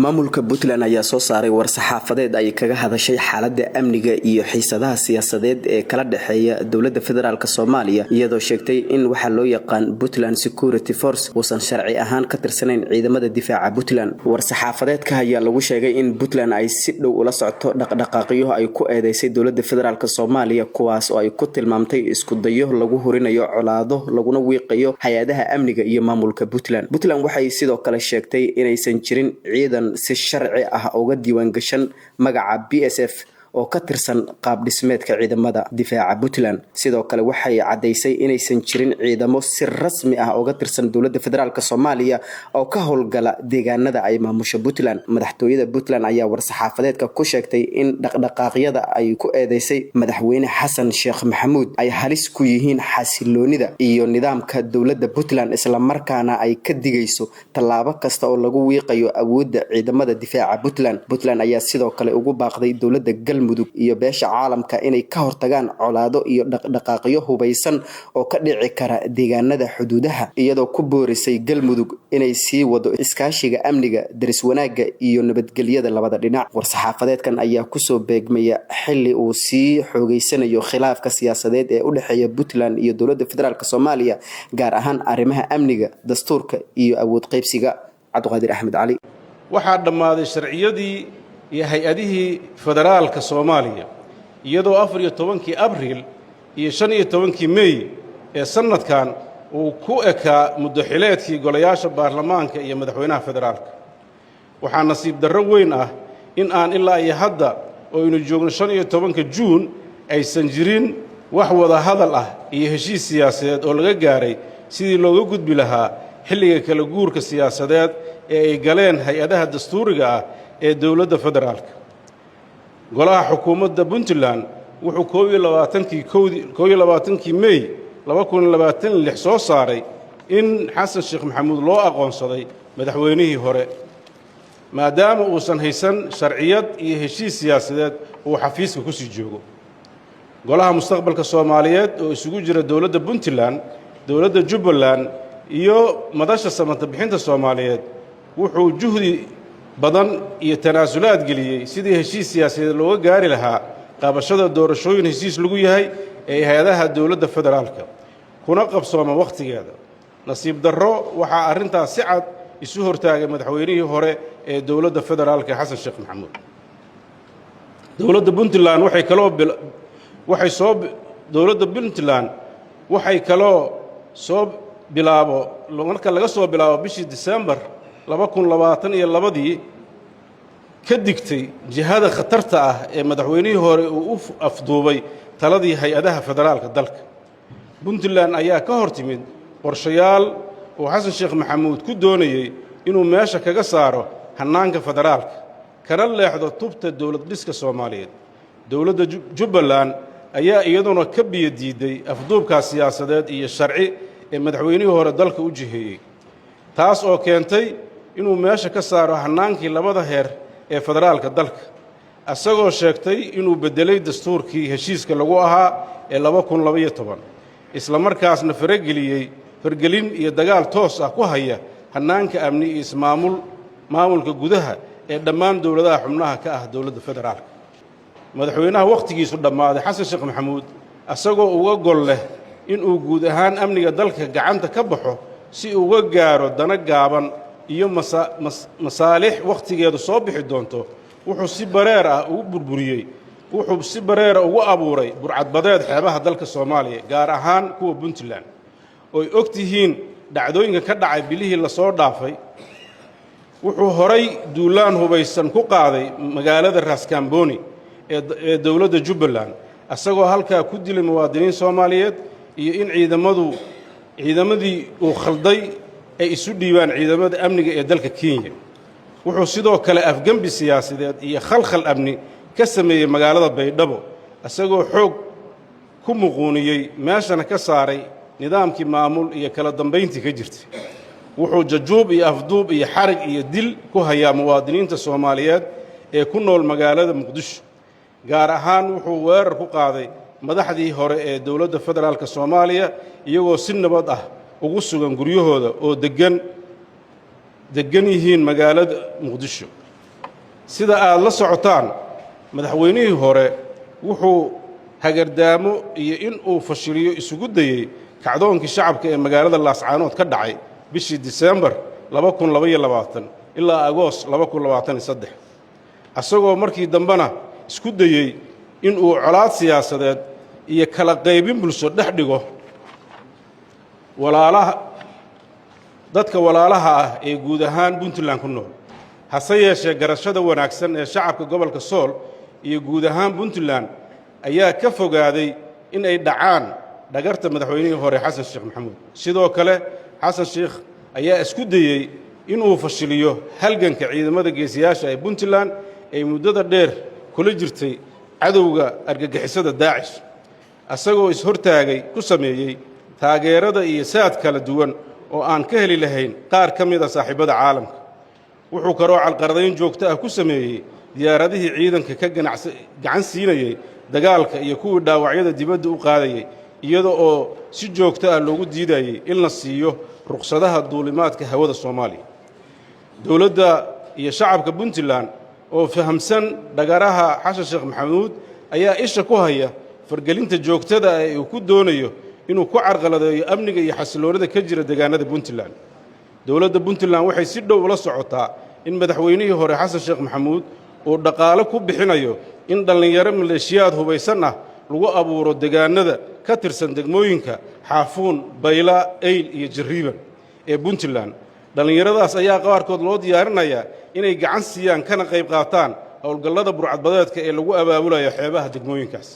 Maamulka Puntland ayaa soo saaray war-saxaafadeed ay kaga hadashay xaalada amniga iyo xiisadaha siyaasadeed ee kala dhexeeya dowlada federaalk Soomaaliya, iyadoo sheegtay in waxaa loo yaqaan Puntland Security Force uusan sharci ahaan ka tirsanayn ciidamada difaaca Puntland. War-saxaafadeedka ayaa lagu sheegay in Puntland ay si dhow ula socoto dhaqdhaqaaqyo ay ku eedeysay dowlada federaalk Soomaaliya, kuwaas oo ay ku tilmaamtay isku dayo lagu hurinayo colaado laguna wiiqayo hay-adaha amniga iyo maamulka Puntland. Puntland waxay sidoo kale sheegtay inaysan jirin ciidan si sharci ah uga diiwaan gashan magaca BSF oo ka tirsan qaab dhismeedka ciidamada difaaca Puntland. Sidoo kale waxay caddaysay inaysan jirin ciidamo si rasmi ah uga tirsan dowladda federaalk Soomaaliya oo ka howlgala deegaanada ay maamusho Puntland. Madaxtooyada Puntland ayaa war-saxaafadeedka ku sheegtay in dhaqdhaqaaqyada ay ku eedeysay madaxweyne Xasan Sheekh Maxamuud ay halis ku yihiin xasiloonida iyo nidaamka dowladda Puntland, islamarkaana ay ka digayso tallaabo kasta oo lagu wiiqayo awoodda ciidamada difaaca Puntland. Puntland ayaa sidoo kale ugu baaqday dowladda Galmudug iyo beesha caalamka inay ka hortagaan colaado iyo dhaqdhaqaaqyo hubaysan oo ka dhici kara deegaanada xuduudaha, iyadoo ku boorisay Galmudug inay sii wado iskaashiga amniga, daris wanaagga iyo nabadgelyada labada dhinac. War-saxaafadeedkan ayaa kusoo beegmaya xili uu sii xoogeysanayo khilaafka siyaasadeed ee u dhexeeya Puntland iyo dowladda federaalk Soomaaliya, gaar ahaan arrimaha amniga, dastuurka iyo awood qaybsiga. Cabdiqaadir Axmed Cali. Waxaa dhammaaday sharciyadii iyo hay-adihii federaalka Soomaaliya, iyadoo 14-kii Abriil iyo 15-kii Mey ee sannadkan uu ku ekaa muddo xileedkii golayaasha baarlamaanka iyo madaxweynaha federaalka. Waxaa nasiib darro weyn ah in aan ilaa iyo hadda oo aynu joogno 15-ka Juun aysan jirin wax wada hadal ah iyo heshiis siyaasadeed oo laga gaaray sidii looga gudbi lahaa xilliga kala guurka siyaasadeed ee ay galeen hay-adaha dastuuriga ah ee dowladda federaalka. Golaha xukuumadda Puntland wuxuu 21-kii Mey 2026 soo saaray in Xasan Sheekh Maxamuud loo aqoonsaday madaxweynihii hore, maadaama uusan haysan sharciyad iyo heshiis siyaasadeed uu xafiiska ku sii joogo. Golaha Mustaqbalka Soomaaliyeed oo isugu jira dowladda Puntland, dowladda Jubbaland iyo Madasha Samata Bixinta Soomaaliyeed wuxuu juhdi badan iyo tanaasulaad geliyey sidii heshiis siyaasadeed looga gaari lahaa qabashada doorashooyin heshiis lagu yahay ee hay-adaha dowladda federaalka, kuna qabsooma wakhtigeeda. Nasiib darro, waxaa arrintaas si cad isu hortaagay madaxweynihii hore ee dowladda federaalka, Xasan Sheekh Maxamuud. Dowladda Puntland waxay kaloo waxay soo dowladda Puntland waxay kaloo soo bilaabo marka laga soo bilaabo bishii Disembar 2022-dii ka digtay jihada khatarta ah ee madaxweynihii hore uu u afduubay taladii hay-adaha federaalka dalka. Puntland ayaa ka hor timid qorshayaal uu Xasan Sheekh Maxamuud ku doonayey inuu meesha kaga saaro hannaanka federaalka, kana leexdo tubta dowlad dhiska Soomaaliyeed. Dowladda Jubbaland ayaa iyaduna ka biyo diidday afduubkaas siyaasadeed iyo sharci ee madaxweynihii hore dalka u jiheeyey, taas oo keentay inuu meesha ka saaro hannaankii labada heer ee federaalka dalka, isagoo sheegtay inuu beddelay dastuurkii heshiiska lagu ahaa ee 2012, isla markaasna farageliyey fargelin iyo dagaal toos ah ku haya hannaanka amni iyo ismaamul maamulka gudaha ee dhammaan dowladaha xubnaha ka ah dowladda federaalka. Madaxweynaha wakhtigiisu dhammaaday, Xasan Sheekh Maxamuud, isagoo uga gol leh inuu guud ahaan amniga dalka gacanta ka baxo si uga gaaro dana gaaban iyo masaalix wakhtigeedu soo bixi doonto, wuxuu si bareer ah ugu burburiyey, wuxuu si bareera ugu abuuray burcadbadeed xeebaha dalka Soomaaliya, gaar ahaan kuwa Puntland, ooy og tihiin dhacdooyinka ka dhacay bilihii lasoo dhaafay. Wuxuu horay duulaan hubaysan ku qaaday magaalada Raskamboni ee dowladda Jubbaland, isagoo halkaa ku dilay muwaadiniin Soomaaliyeed iyo in ciidamadii uu khalday ay isu dhiibaan ciidamada amniga ee dalka Kenya. Wuxuu sidoo kale afgembi siyaasadeed iyo khalkhal amni ka sameeyey magaalada Baydhabo, isagoo xoog ku muquuniyey, meeshana ka saaray nidaamkii maamul iyo kala dambayntii ka jirtay. Wuxuu jajuub iyo afduub iyo xarig iyo dil ku hayaa muwaadiniinta Soomaaliyeed ee ku nool magaalada Muqdisho. Gaar ahaan wuxuu weerar ku qaaday madaxdii hore ee dowladda federaalka Soomaaliya, iyagoo si nabad ah ugu sugan guryahooda oo deggan yihiin magaalada Muqdisho. Sida aad la socotaan, madaxweynihii hore wuxuu hagardaamo iyo in uu fashiliyo isugu dayey kacdoonkii shacabka ee magaalada Laascaanood ka dhacay bishii Disembar 2022 ilaa Agoos 2023, asagoo markii dambena isku dayey in uu colaad siyaasadeed iyo kala qaybin bulsho dhex dhigo walaalaha, dadka walaalaha ah ee guud ahaan Puntland ku nool. Hase yeeshee, garashada wanaagsan ee shacabka gobolka Sool iyo guud ahaan Puntland ayaa ka fogaaday in ay dhacaan dhagarta madaxweynihii hore Xasan Sheekh Maxamuud. Sidoo kale, Xasan Sheekh ayaa isku dayey inuu fashiliyo halganka ciidamada geesiyaasha ee Puntland ee muddada dheer kula jirtay cadowga argagixisada Daacish, asagoo is-hortaagay ku sameeyey taageerada iyo saad kala duwan oo aan ka heli lahayn qaar ka mida saaxiibbada caalamka. Wuxuu kaloo carqaladayn joogto ah ku sameeyey diyaaradihii ciidanka ka gacan siinayey dagaalka iyo kuwii dhaawacyada dibadda u qaadayey, iyada oo si joogto ah loogu diidayey in la siiyo ruqsadaha duulimaadka hawada Soomaaliya. Dowladda iyo shacabka Puntland oo fahamsan dhagaraha Xasan Sheekh Maxamuud ayaa isha ku haya faragelinta joogtada ah ee uu ku doonayo inuu ku carqaladeeyo amniga iyo xasiloonida ka jira deegaanada Puntland. Dowladda Puntland waxay si dhow ula socotaa in madaxweynihii hore Xasan Sheekh Maxamuud uu dhaqaale ku bixinayo in dhallinyaro maleeshiyaad hubaysan ah lagu abuuro deegaanada ka tirsan degmooyinka Xaafuun, Bayla, Eyl iyo Jariiban ee Puntland. Dhallinyaradaas ayaa qaarkood loo diyaarinayaa inay gacan siiyaan kana qayb qaataan howlgallada burcadbadeedka ee lagu abaabulayo xeebaha degmooyinkaas.